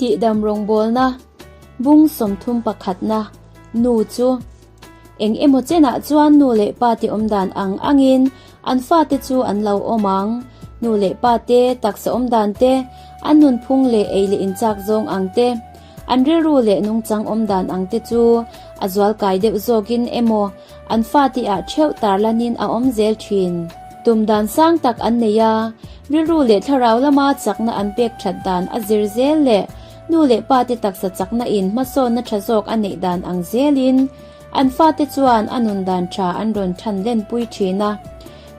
Tihdam rawngbawlna bung 30 pakhatna nu chu eng emaw chenah chuan nu leh pa te awmdan ang angin an fate chu an lo awm ang. Nu leh pa te taksa awmdan te, an nunphung leh ei leh inchak zawng ang te, an rilru leh nungchang awmdan ang te chu a zualkai deuh zawkin emaw an fate ah theuh tarlanin a awm zel thin. Tum dan sang tak an nei a, rilru leh thlarau lama chakna an pek that dan a zir zel leh nu leh pa te taksa chakna in hmasawnna tha zawk a neih dan ang zelin an fate chuan a nun dan tha an rawn than lenpui thin a.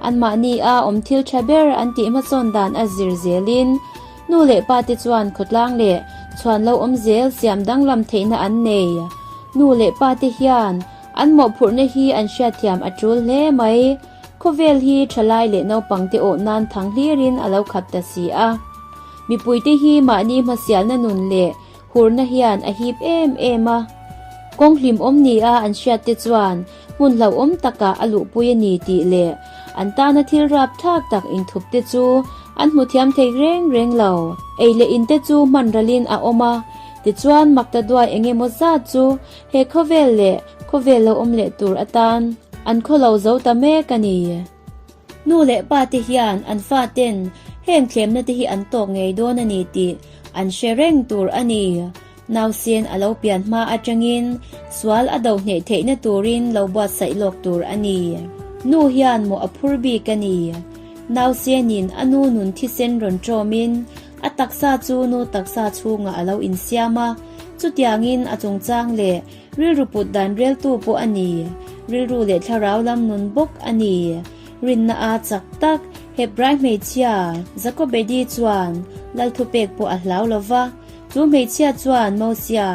Anmahni a awm thil tha ber an tih hmasawn dan a zir zelin nu leh pa te chuan khawtlang leh chhuan lo awm zel siam danglam theihna an nei. Nu leh pa te hian An mawhphurhna hi an hriatthiam a tul hle mai. Khawvel hi thalai leh naupangte awh nan thang hlirin a lo khat ta si a. Mipuite hi mahni hmasialna nun leh hurna hian a hip em em a. Kawng hlimawm nia an hriatte chuan hmun hlauhawm takah a luhpui a ni tih leh an tana thil rapthlak tak inthupte chu an hmu thiam thei reng reng lo. Ei leh inte chu hman ralin a awm a, tichuan makta duai eng emaw zat chu He khawvel leh khawvel lo awm leh tur atan an khaw lo zo ta mek a ni. Nu leh pa te hian an fa ten heng thlemna te hi an tawk ngei dawn a ni tih an hre reng tur a ni. Nausen a lo pian hma atangin sual a do hneh theihna turin lo buatsaih lawk tur a ni. Nu hian mawh a phur bik a ni. Nausenin a nu nun thisen rawn tawmin A taksa chu nu taksa chhungah a lo insiam a, chutiangin a chungchang leh rilru put dan reltu pawh a ni. Rilru leh thlarau lam nun bawk a ni. Rinna a chak tak Hebrai hmeichhia Jakobedi chuan Lalthupek pawh a hlau lo va, chu hmeichhia chuan Mosia,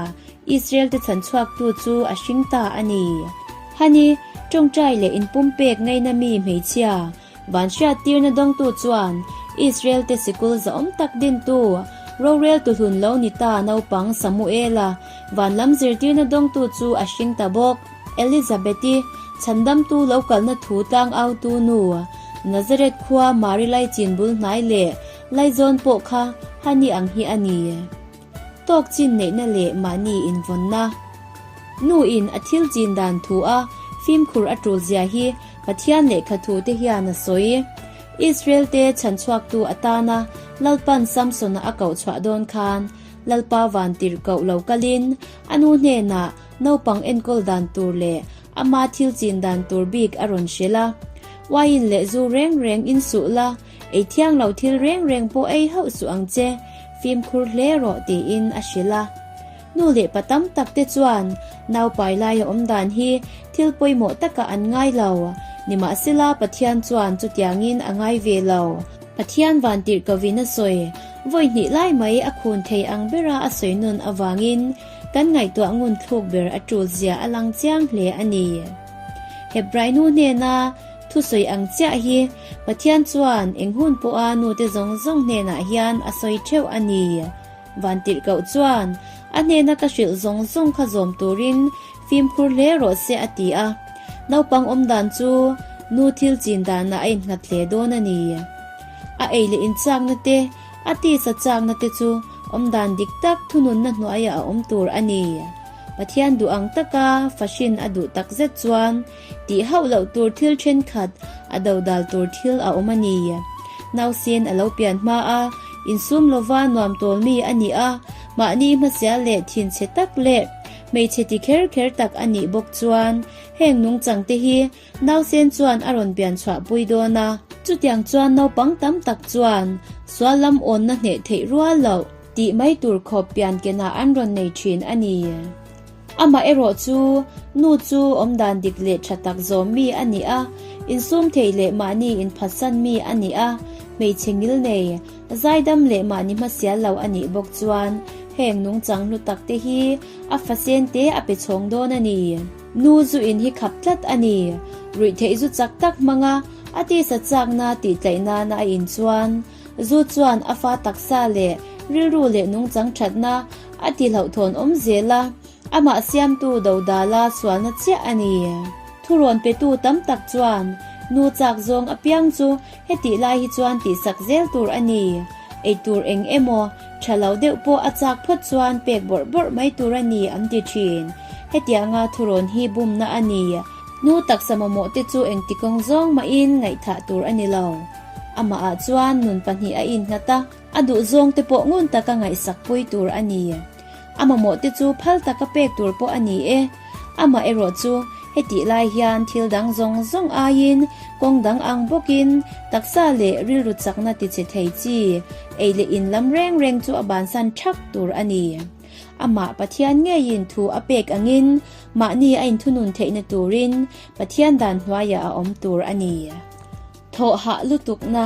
Israel te chhanchhuaktu chu a hring ta a ni. Hani, tawngtai leh inpumpek ngaina mi hmeichhia Van hriattirna dawngtu chuan Israel te sikul zahawm tak dintu, rorel tuhlun lo ni ta naupang Samuela van lam zirtirna dawngtu chu a hring ta bawk. Elizabeth-i chhandamtu lo kalna thu tlangautu nu, Nazareth khua Mari Laichin bul hnai leh Laizawn pawh kha hani ang hi a ni. Tawk chin neihna leh mahni invawnna. Nu in a thil chin dan thu a fimkhur a tul zia hi Pathian lehkha thu te hian a sawi. Israel te chhanchhuaktu atana Lalpan Samsona a koh chhuah dawn khan Lalpa van tirh koh lo kalin a nu hnenah naupang enkawl dan tur leh ama thil chin dan tur bik a rawn hrilh a. Uaiin leh zu reng reng in suh la, Ei thiang lo thil reng reng pawh ei hauh suh ang che, fimkhur hle rawh tiin a hrilh a. Nu leh pa tam tak te chuan naupai laia awm dan hi thil pawimawh takah an ngai lo, nimahsela Pathian chuan chutiangin a ngai ve lo. Pathian vantirh kovin a sawi, vawi hnih lai mai a khun thei ang bera a sawi nun avangin kan ngaihtuah ngun thluk ber a tul zia a lang chiang hle a ni. Hebrai nu hnena Thusawi ang chiah hi Pathian chuan eng hun pawha nute zawng zawng hnenah hian a sawi theuh a ni. Vantirhkoh chuan a hnena ka hrilh zawng zawng kha zawm turin fimkhur hle rawh se a ti a. Naupang awm dan chu nu thil chin danah a innghat hle dawn a ni. A ei leh inchakna te, a tisa chakna te chu awm dan dik tak thununna hnuaiah a awm tur a ni. Pathian duh ang taka fahrin a duh takzet chuan Tih hauh loh tur thil thenkhat a dodal tur thil a awm a ni. Nausen a lo pian hma a, insum lova nuam tawl mi a ni a, mahni hmasial leh thinchhe tak leh hmeichhe ti kher kher tak a nih bawk chuan heng nungchang te hi nausen chuan a rawn pian chhuah pui dawn a. Chutiang chuan naupang tam tak chuan sual lam awnna hneh theih rual loh tih mai tur khawp pian kenah an rawn nei thin a ni. Amah erawh chu nu chu awmdan dik leh tha tak zawm mi a ni a, insum thei leh mahni inphatsan mi a ni a, hmeichhe ngil nei, zaidam leh mahni hmasial lo a nih bawk chuan heng nungchang hlu tak te hi a fasen te a pe chhawng dawn a ni. Nu zu in hi khap tlat a ni. Ruihtheih zu chak tak hmanga a tisa chakna tihtlaih nana a in chuan zu chuan a fa taksa leh rilru leh nungchang thatna A ti hlauhthawn awm zel a, amah siamtu dodala sualna chiah a ni. Thurawn petu tam tak chuan nu chak zawng apiang chu hetih lai hi chuan tihsak zel tur a ni. Eitur eng emaw, Tha lo deuh pawh a chak phawt chuan pek bawrh bawrh mai tur a ni an ti thin. Hetianga thurawn hi bumna a ni. Nu taksa mamawh te chu engti kawng zawng mahin ngaihthah tur a ni lo. Amahah chuan nun pahnih a innghat a, a duh zawng te pawh ngun taka ngaihsak pui tur a ni. A mamawh te chu phal taka pek tur pawh a ni e. Amah erawh chu hetih lai hian thil dang zawng zawng aiin kawng dang ang bawkin taksa leh rilru chakna tichhe thei chi ei leh in lam reng reng chu a bansan thak tur a ni. Amah Pathian ngeiin thu a pek angin mahni a inthunun theihna turin Pathian dan hnuaiah a awm tur a ni. Thawh hah lutukna,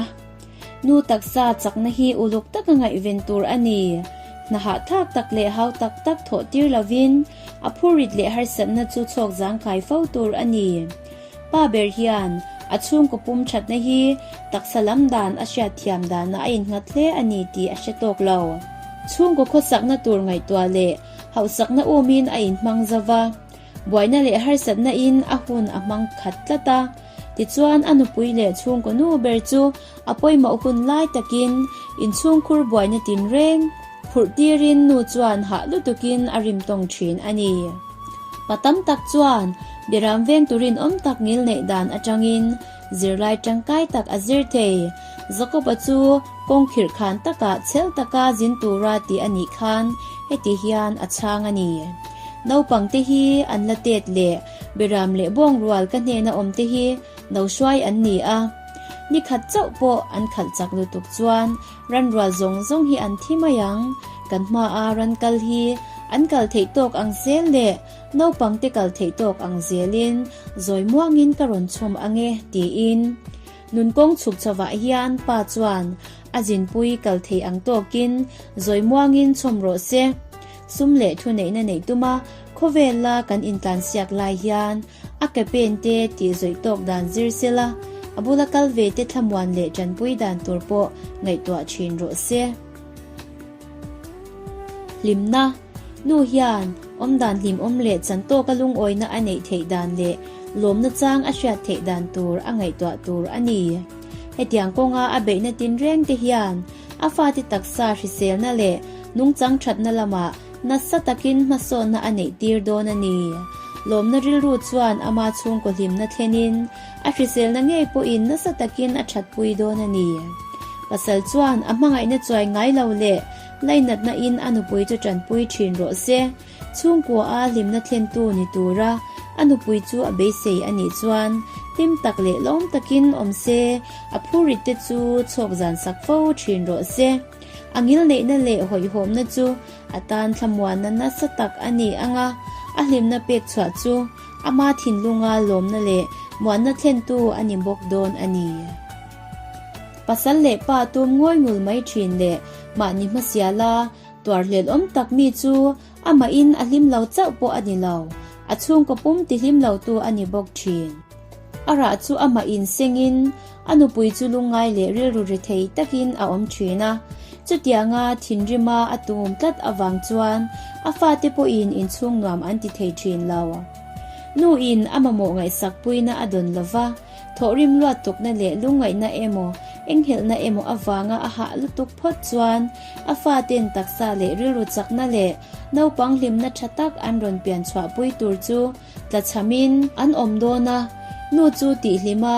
Nu taksa chakna hi uluk taka ngaihven tur a ni. Hna hahthlak tak leh hau tak tak thawh tir lovin a phurrit leh harsatna chu chhawk zangkai fo tur a ni. Pa ber hian a chhungkaw pum thatna hi taksa lam dan a hriatthiam danah a innghat hle a ni tih a hre tawk lo. Chhungkaw khawsakna tur ngaihtuah leh hauhsakna umin a inhmang zo va, buaina leh harsatna in a hun a hmang khat tlat a. Tichuan a nupui leh chhungkaw nu ber chu a pawimawh hun lai takin inchhungkhur buaina tinreng phurh tirin nu chuan hah lutukin a rim tawng thin a ni. Pa tam tak chuan biram veng turin awm tak ngil neih dan atangin zirlai tangkai tak a zir thei. Jakob-a chu kawng khirh khan takah chhel taka zin tura tih a nih khan heti hian a chhang a ni. Naupangte hi an la tet leh Beram leh bawng rual ka hnena awm te hi no hruai an ni a, ni khat chauh pawh an khalh chak lutuk chuan ran rual zawng zawng hi an thi mai ang. Kan hmaa ran kal hi an kal theih tawk ang zel leh naupang te kal theih tawk ang zelin zawi muangin ka rawn chhawm ang e tiin nun kawng chhuk chhovah hian pa chuan a zinpui kal theih ang tawkin zawi muangin chhawm rawh se. Sum leh thuneihna neih tuma khawvela kan intlansiak lai hian a ke pen te tih zawih tawk dan zir sela, a bula kal ve te thlamuan leh tanpui dan tur pawh ngaihtuah thin rawh se. Hlimna, Nu hian awmdan hlimawm leh chantawka lungawina a neih theih dan leh lawmna chang a hriat theih dan tur a ngaihtuah tur a ni. Hetiang kawnga a beihna tinreng te hian A fate taksa hriselna leh nungchang thatna lamah nasa takin hmasawnna a neih tir dawn a ni. Lawmna rilru chuan ama chhungkaw hlimna thlenin a hriselna ngei pawhin nasa takin a thatpui dawn a ni. Pasal chuan a hmangaihna chuai ngai lo leh lainatna in a nupui chu tanpui thin rawh se. Chhungkua a hlimna thlentu ni tura a nupui chu a beisei a nih chuan hlim tak leh lawm takin awm se, a phurit te chu chhawk zan sak fo thin rawh se. A ngilneihna leh hawihhawmna chu a tan thlamuanna nasa tak a ni ang a, a hlimna pek chhuah chu ama thinlunga lawmna leh muanna thlentu a ni bawk dawn a ni. Pasal leh pa tum ngawi ngul mai thin leh mahni hmasiala Tuarhlel awm tak mi chu amahin a hlim lo chauh pawh a ni lo, a chhungkaw pum ti hlim lo tu a ni bawk thin. A rah chu amahin sengin a nupui chu lungngai leh rilru ri thei takin a awm thin a. Chutianga thinrima a tum tlat avang chuan a fate pawhin inchhung nuam an ti thei thin lo. Nuin a mamawh ngaihsakpuina a dawn lo va, Thawhrim luat tukna leh lungngaihna emaw, enghelhna emaw avanga a hah lutuk phawt chuan a faten taksa leh rilru chakna leh naupang hlimna tha tak an rawn pian chhuahpui tur chu tlachhamin an awm dawn a. Nu chu tihhlim a,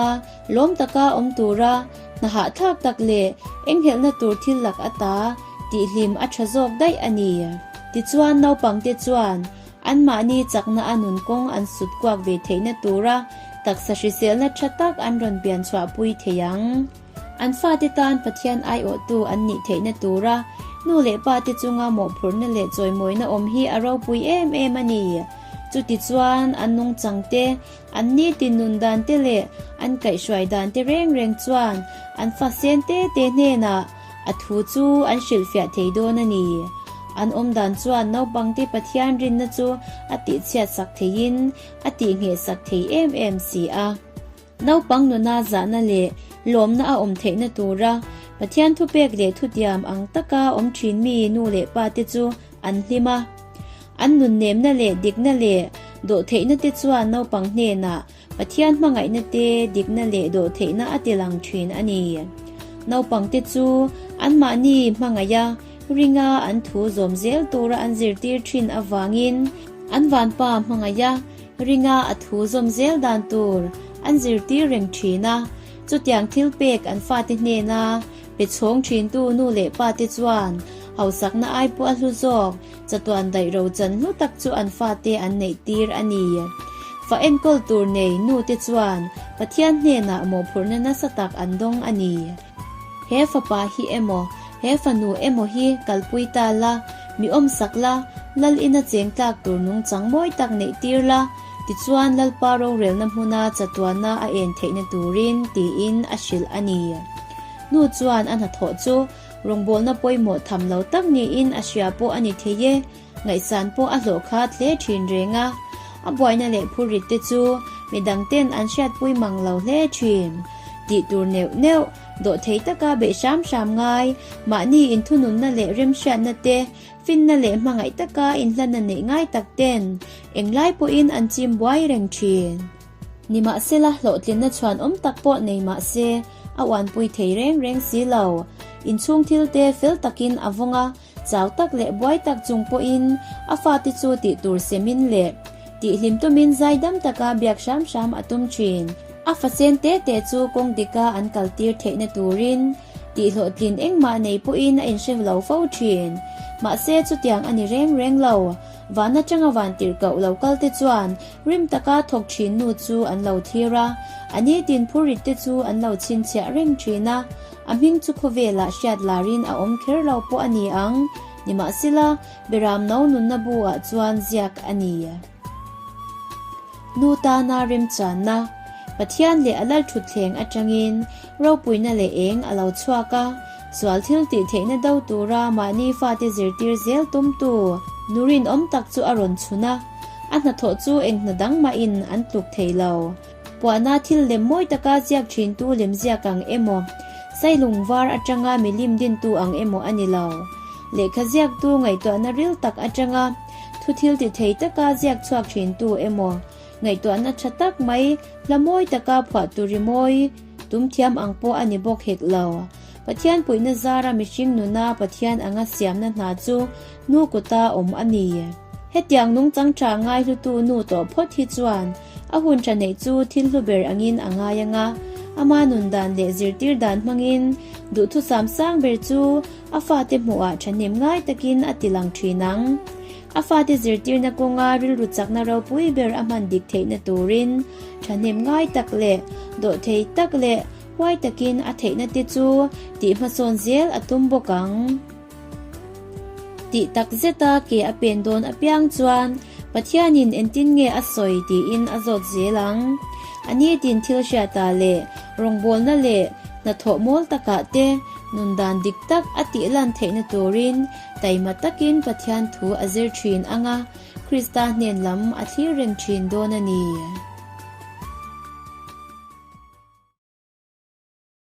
lawm taka awm tura hna hahthlak tak leh enghelhna tur thil lak ata tihhlim a tha zawk daih a ni. Tichuan naupangte chuan Anmahni chakna a nun kawng an sut kuak ve theihna tura taksa hriselna tha tak an rawn pian chhuahpui thei ang. An fate tan Pathian aiawhtu an nih theihna tura nu leh pate chunga mawhphurhna leh chawimawina awm hi a ropui em em a ni. Chutichuan an nungchang te, an nitin nun dan te leh an kaihhruai dan te reng reng chuan an fa sen te te hnenah A thu chu an hrilhfiah thei dawn a ni. An awm dan chuan naupangte Pathian rinna chu a tihchhiat sak theiin a tihngheh sak thei em em si a. Naupang nuna zahna leh lawmna a awm theihna tura Pathian thupek leh thutiam ang taka awm thin mi nu leh pa te chu an hlim a. An nunnemna leh dikna leh dawhtheihna te chuan naupang hnenah Pathian hmangaihna te, dikna leh dawhtheihna a ti lang thin a ni. Naupangte chu anmahni hmangaiha Ringa an thu zawm zel tura an zirtir thin avangin an vanpa hmangaih a, ringa a thu zawm zel dan tur an zirtir reng thin a. Chutiang thil pek an fate hnena pe chhawng thintu nu leh pate chuan hausakna ai pawh a hlu zawk. Chatuan daih rochan hlu tak chu an fate an neih tir a ni. Fa enkawl tur nei nu te chuan Pathian hnenah mawhphurhna nasa tak an dawng a ni. He fapa hi emaw, he fanu emaw hi kalpui ta la, mi awmsak la, Lal ina cheng tlak tur nungchang mawi tak neih tir la, tichuan Lalpa rorelna hmuna chatuana a en theihna turin tiin a hrilh a ni. Nu chuan a hnathawh chu Rawngbawlna pawimawh tham lo tak niin a hria pawh a ni thei e, ngaihsan pawh a hlawh kha hle thin reng a. A buaina leh phurrit te chu midang ten an hriatpui mang lo hle thin. Tih tur neuh neuh, dawhthei taka beih hram hram ngai, mahni inthununna leh remhriatna te, finna leh hmangaih taka inhlanna neih ngai tak ten englai pawhin an chim buai reng thin. Nimahsela, hlawhtlinna chhuan awm tak pawh nei mah se, a uanpui thei reng reng si lo. Inchhung thil te fel takin a vawng a, chau tak leh buai tak chung pawhin a fate chu tih tur semin leh tihhlim tumin zaidam taka biak hram hram a tum thin. A fasen te te chu kawng dika an kaltir theihna turin tihhlawhtlin engmah nei pawhin a inhre lo fo thin. Mahse, chutiang a ni reng reng lo. Van atanga van tirhkoh lo kal te chuan Rim taka thawk thin nu chu an lo thlir a, a nitin phurrit te chu an lo chhinchhiah reng thin a, a hming chu khawvelah hriat larin a awm kher lo pawh a ni ang, nimahsela Beram no nunna bu ah chuan ziak a ni. Nu tana remchanna, Pathian leh a lalthutthleng atangin ropuina leh eng a lo chhuak a, sual thil tih theihna do tura mahni fate zirtir zel tumtu nu rinawm tak chu a rawn chhun a. A hnathawh chu eng hna dang mahin an tluk thei lo. Puahna thil lem mawi taka ziak thintu lemziak ang emaw, sailung var atanga milim dintu ang emaw a ni lo. Lehkha ziaktu ngaihtuahna ril tak atanga thu thil ti thei taka ziak chhuak thintu emaw, ngaihtuahna tha tak mai hla mawi taka phuahtu rimawi tum thiam ang pawh a ni bawk hek lo. Pathian puihna zara mihring nuna Pathian anga siamna hna chu Nu kuta awm a ni. Hetiang nungchang tha ngaihlutu nu tawh phawt hi chuan a hun tha neih chu thil hlu ber angin a ngai ang a, ama nun dan leh zirtir dan hmangin duhthusam sang ber chu a fate hmuhah thahnem ngai takin a ti lang thin ang. A fate zirtirna kawnga rilru chakna ropui ber a hman dik theihna turin thahnem ngai tak leh dawhthei tak leh huai takin a theihna te chu tih hmasawn zel a tum bawk ang. Tih tak zeta ke a pen dawn apiang chuan Pathianin engtin nge a sawi tiin a zawt zel ang. A nitin thil hriatah leh rawngbawlna leh hnathawh mawl takah te nun dan dik tak a tih lan theihna turin taima takin Pathian thu a zir thin ang a, Krista hnen lam a thlir reng thin dawn a ni.